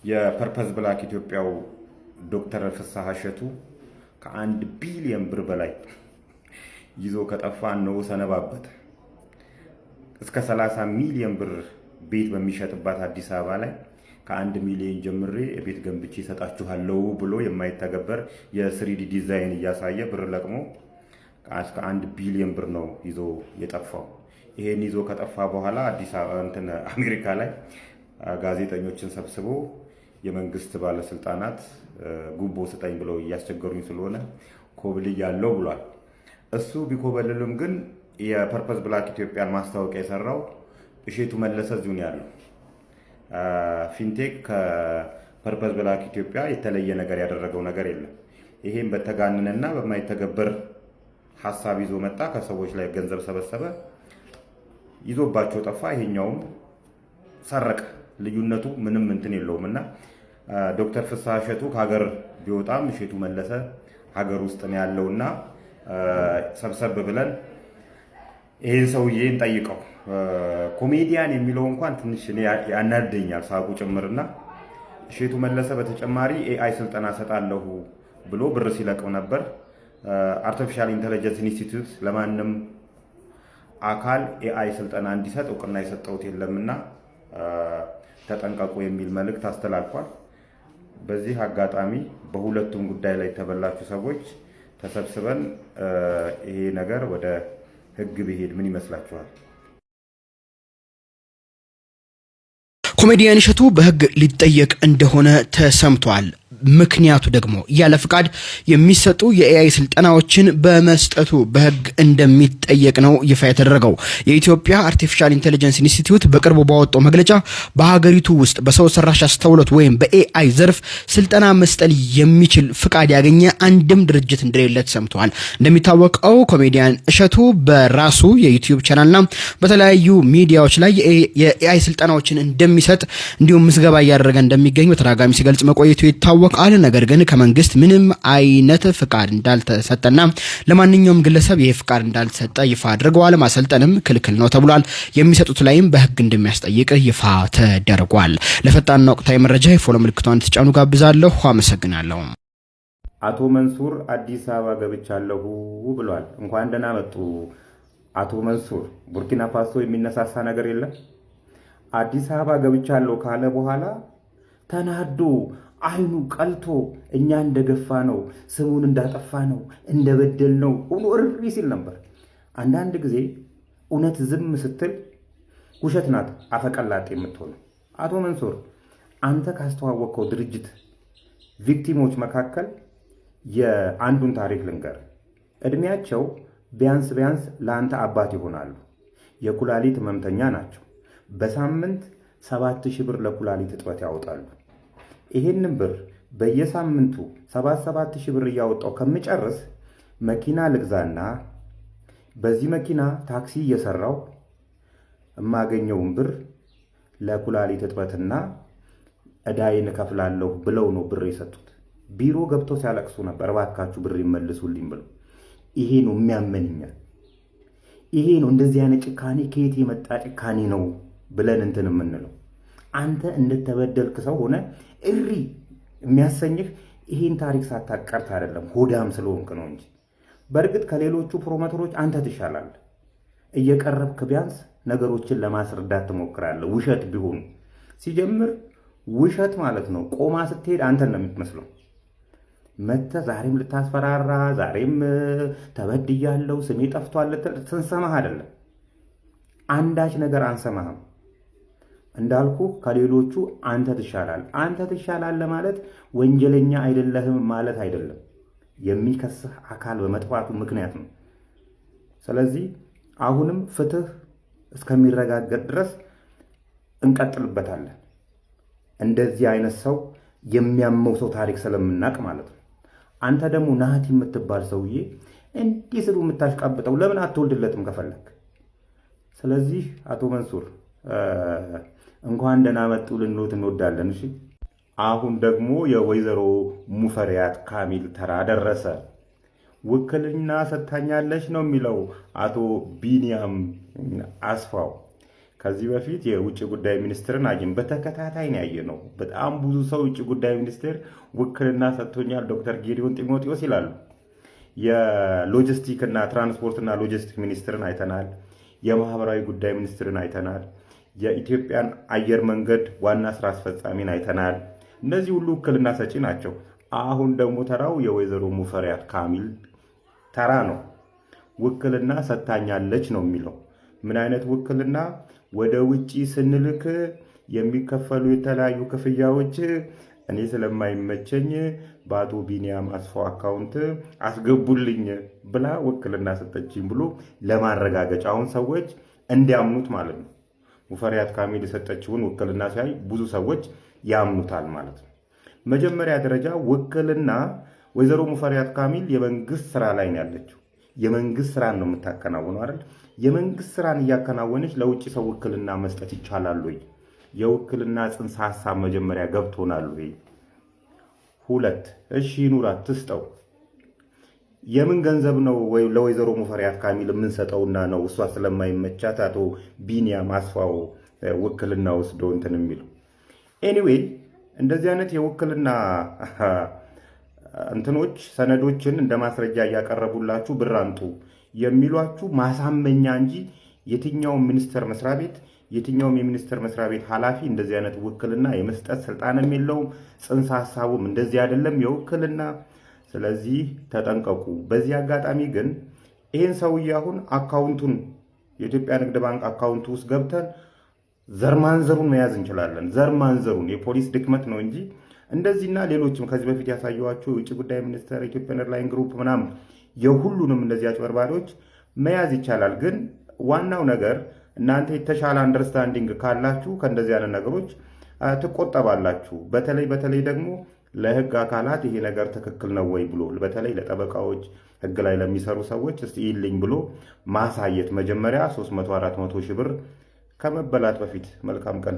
የ Purpose Black ኢትዮጵያው ዶክተር ፍስሐ እሸቱ ከ1 ቢሊዮን ብር በላይ ይዞ ከጠፋ እነሆ ሰነባበተ። እስከ 30 ሚሊዮን ብር ቤት በሚሸጥባት አዲስ አበባ ላይ ከ1 ሚሊዮን ጀምሬ ቤት ገንብቼ እሰጣችኋለሁ ብሎ የማይተገበር የ 3D design እያሳየ ብር ለቅሞ እስከ 1 ቢሊዮን ብር ነው ይዞ የጠፋው። ይሄን ይዞ ከጠፋ በኋላ አዲስ አበባ እንትን አሜሪካ ላይ ጋዜጠኞችን ሰብስቦ የመንግስት ባለስልጣናት ጉቦ ስጠኝ ብለው እያስቸገሩኝ ስለሆነ ኮብልያለሁ ብሏል። እሱ ቢኮበልልም ግን የ Purpose Black ኢትዮጵያን ማስታወቂያ የሰራው እሼቱ መለሰ እዚሁ ነው ያለው። Fintech ከ Purpose Black ኢትዮጵያ የተለየ ነገር ያደረገው ነገር የለም። ይሄም በተጋነነና በማይተገበር ሀሳብ ይዞ መጣ። ከሰዎች ላይ ገንዘብ ሰበሰበ፣ ይዞባቸው ጠፋ። ይሄኛውም ሰረቀ። ልዩነቱ ምንም እንትን የለውም እና ዶክተር ፍስሐ እሸቱ ከሀገር ቢወጣም እሼቱ መለሰ ሀገር ውስጥ ነው ያለውና ሰብሰብ ብለን ይህን ሰውዬ እንጠይቀው። ኮሜዲያን የሚለው እንኳን ትንሽ እኔ ያናደኛል ሳቁ ጭምርና እሼቱ መለሰ በተጨማሪ AI ስልጠና እሰጣለሁ ብሎ ብር ሲለቅም ነበር። Artificial Intelligence Institute ለማንም አካል AI ስልጠና እንዲሰጥ እውቅና የሰጠውት የለምና ተጠንቀቁ የሚል መልእክት አስተላልፏል። በዚህ አጋጣሚ በሁለቱም ጉዳይ ላይ የተበላችሁ ሰዎች ተሰብስበን ይሄ ነገር ወደ ህግ ቢሄድ ምን ይመስላችኋል? ኮሜዲያን እሸቱ በህግ ሊጠየቅ እንደሆነ ተሰምቷል። ምክንያቱ ደግሞ ያለ ፍቃድ የሚሰጡ የ AI ስልጠናዎችን በመስጠቱ በህግ እንደሚጠየቅ ነው ይፋ የተደረገው። የኢትዮጵያ Artificial Intelligence Institute በቅርቡ ባወጣው መግለጫ በሀገሪቱ ውስጥ በሰው ሰራሽ አስተውሎት ወይም በ AI ዘርፍ ስልጠና መስጠት የሚችል ፍቃድ ያገኘ አንድም ድርጅት እንደሌለ ተሰምተዋል። እንደሚታወቀው ኮሜዲያን እሸቱ በራሱ የ YouTube channel ና በተለያዩ ሚዲያዎች ላይ የ AI ስልጠናዎችን እንደሚሰጥ እንዲሁም ምዝገባ እያደረገ እንደሚገኝ በተደጋጋሚ ሲገልጽ መቆየቱ ይታወቃል። ነገር ግን ከመንግስት ምንም አይነት ፍቃድ እንዳልተሰጠና ለማንኛውም ግለሰብ ይህ ፍቃድ እንዳልተሰጠ ይፋ አድርገዋል። ማሰልጠንም ክልክል ነው ተብሏል። የሚሰጡት ላይም በህግ እንደሚያስጠይቅ ይፋ ተደርጓል። ለፈጣንና ወቅታዊ መረጃ የ follow ምልክቷን እንድትጫኑ ጋብዛለሁ። አመሰግናለሁ። አቶ መንሱር አዲስ አበባ ገብቻለሁ ብሏል። እንኳን ደህና መጡ አቶ መንሱር። ቡርኪና ፋሶ የሚነሳሳ ነገር የለም። አዲስ አበባ ገብቻለሁ ካለ በኋላ ተናዶ አይኑ ቀልቶ እኛ እንደገፋ ነው፣ ስሙን እንዳጠፋ ነው፣ እንደበደል ነው ሆኖ እሪ ሲል ነበር። አንዳንድ ጊዜ እውነት ዝም ስትል ውሸት ናት አፈቀላጤ የምትሆነው። አቶ መንሱር፣ አንተ ካስተዋወቅከው ድርጅት victim ኦች መካከል የአንዱን ታሪክ ልንገር። እድሜያቸው ቢያንስ ቢያንስ ለአንተ አባት ይሆናሉ። የኩላሊት ህመምተኛ ናቸው። በሳምንት 7,000 ብር ለኩላሊት እጥበት ያወጣሉ። ይሄንን ብር በየሳምንቱ 7,000 ብር እያወጣው ከምጨርስ መኪና ልግዛና በዚህ መኪና ታክሲ እየሰራው የማገኘውን ብር ለኩላሊት እጥበትና እዳዬን እከፍላለሁ ብለው ነው ብር የሰጡት። ቢሮ ገብተው ሲያለቅሱ ነበር፣ እባካችሁ ብር ይመልሱልኝ ብለው። ይሄ ነው የሚያመንኛል። ይሄ ነው እንደዚህ አይነት ጭካኔ ከየት የመጣ ጭካኔ ነው ብለን እንትን የምንለው። አንተ እንደተበደልክ ሰው ሆነ እሪ የሚያሰኝህ ይሄን ታሪክ ሳታቀርት አይደለም፣ ሆዳም ስለሆንክ ነው እንጂ። በእርግጥ ከሌሎቹ promoter ኦች አንተ ትሻላለህ። እየቀረብክ ቢያንስ ነገሮችን ለማስረዳት ትሞክራለህ። ውሸት ቢሆኑ ሲጀምር ውሸት ማለት ነው። ቆማ ስትሄድ አንተን ነው የምትመስለው። መተህ ዛሬም ልታስፈራራ፣ ዛሬም ተበድያለሁ፣ ስሜ ጠፍቷል ልትል ስንሰማህ አይደለም። አንዳች ነገር አንሰማህም። እንዳልኩ ከሌሎቹ አንተ ትሻላል። አንተ ትሻላል ለማለት ወንጀለኛ አይደለህም ማለት አይደለም። የሚከስህ አካል በመጥፋቱ ምክንያት ነው። ስለዚህ አሁንም ፍትህ እስከሚረጋገጥ ድረስ እንቀጥልበታለን። እንደዚህ አይነት ሰው የሚያመው ሰው ታሪክ ስለምናቅ ማለት ነው። አንተ ደግሞ ናቲ የምትባል ሰውዬ እንዲህ ስሉ የምታሽቃብጠው ለምን አትወልድለትም ከፈለክ? ስለዚህ አቶ መንሱር እንኳን ደህና መጡ ልንሎት እንወዳለን። እሺ፣ አሁን ደግሞ የወይዘሮ ሙፈሪያት ካሚል ተራ ደረሰ። ውክልና ሰጥታኛለች ነው የሚለው አቶ ቢኒያም አስፋው። ከዚህ በፊት የውጭ ጉዳይ ሚኒስትርን አየን፣ በተከታታይ ነው ያየነው። በጣም ብዙ ሰው ውጭ ጉዳይ ሚኒስቴር ውክልና ሰጥቶኛል ዶክተር ጌዲዮን ጢሞቴዎስ ይላሉ። የሎጂስቲክ እና ትራንስፖርትና ሎጂስቲክ ሚኒስትርን አይተናል። የማህበራዊ ጉዳይ ሚኒስትርን አይተናል። የኢትዮጵያን አየር መንገድ ዋና ስራ አስፈጻሚን አይተናል። እነዚህ ሁሉ ውክልና ሰጪ ናቸው። አሁን ደግሞ ተራው የወይዘሮ ሙፈሪያት ካሚል ተራ ነው። ውክልና ሰጥታኛለች ነው የሚለው። ምን አይነት ውክልና? ወደ ውጪ ስንልክ የሚከፈሉ የተለያዩ ክፍያዎች እኔ ስለማይመቸኝ በአቶ ቢኒያም አስፋው account አስገቡልኝ ብላ ውክልና ሰጠችኝ ብሎ ለማረጋገጫ አሁን ሰዎች እንዲያምኑት ማለት ነው። ሙፈሪያት ካሚል የሰጠችውን ውክልና ሲያይ ብዙ ሰዎች ያምኑታል ማለት ነው። መጀመሪያ ደረጃ ውክልና ወይዘሮ ሙፈሪያት ካሚል የመንግስት ስራ ላይ ነው ያለችው። የመንግስት ስራን ነው የምታከናውነው አይደል? የመንግስት ስራን እያከናወነች ለውጭ ሰው ውክልና መስጠት ይቻላል ወይ? የውክልና ጽንሰ ሀሳብ መጀመሪያ ገብቶናል ወይ? ሁለት፣ እሺ ይኑራት ትስጠው። የምን ገንዘብ ነው ለወይዘሮ ሙፈሪያት ካሚል የምንሰጠውና ነው እሷ ስለማይመቻት አቶ ቢኒያም አስፋው ውክልና ወስዶ እንትን የሚለው? Anyway፣ እንደዚህ አይነት የውክልና እንትኖች ሰነዶችን እንደ ማስረጃ እያቀረቡላችሁ ብር አምጡ የሚሏችሁ ማሳመኛ እንጂ የትኛውም ሚኒስቴር መስሪያ ቤት፣ የትኛውም የሚኒስቴር መስሪያ ቤት ኃላፊ እንደዚህ አይነት ውክልና የመስጠት ስልጣንም የለውም። ጽንሰ ሀሳቡም እንደዚህ አይደለም የውክልና። ስለዚህ ተጠንቀቁ። በዚህ አጋጣሚ ግን ይህን ሰውዬ አሁን account ኡን የኢትዮጵያ ንግድ ባንክ account ኡ ውስጥ ገብተን ዘርማንዘሩን መያዝ እንችላለን። ዘርማንዘሩን የፖሊስ ድክመት ነው እንጂ እንደዚህና ሌሎችም ከዚህ በፊት ያሳየኋቸው የውጭ ጉዳይ ሚኒስቴር፣ Ethiopian Airline Group ምናምን የሁሉንም እንደዚህ አጭበርባሪዎች መያዝ ይቻላል። ግን ዋናው ነገር እናንተ የተሻለ understanding ካላችሁ ከእንደዚህ አይነት ነገሮች ትቆጠባላችሁ። በተለይ በተለይ ደግሞ ለህግ አካላት ይሄ ነገር ትክክል ነው ወይ ብሎ፣ በተለይ ለጠበቃዎች፣ ህግ ላይ ለሚሰሩ ሰዎች እስቲ ይልኝ ብሎ ማሳየት መጀመሪያ 300 400 ሺህ ብር ከመበላት በፊት። መልካም ቀን።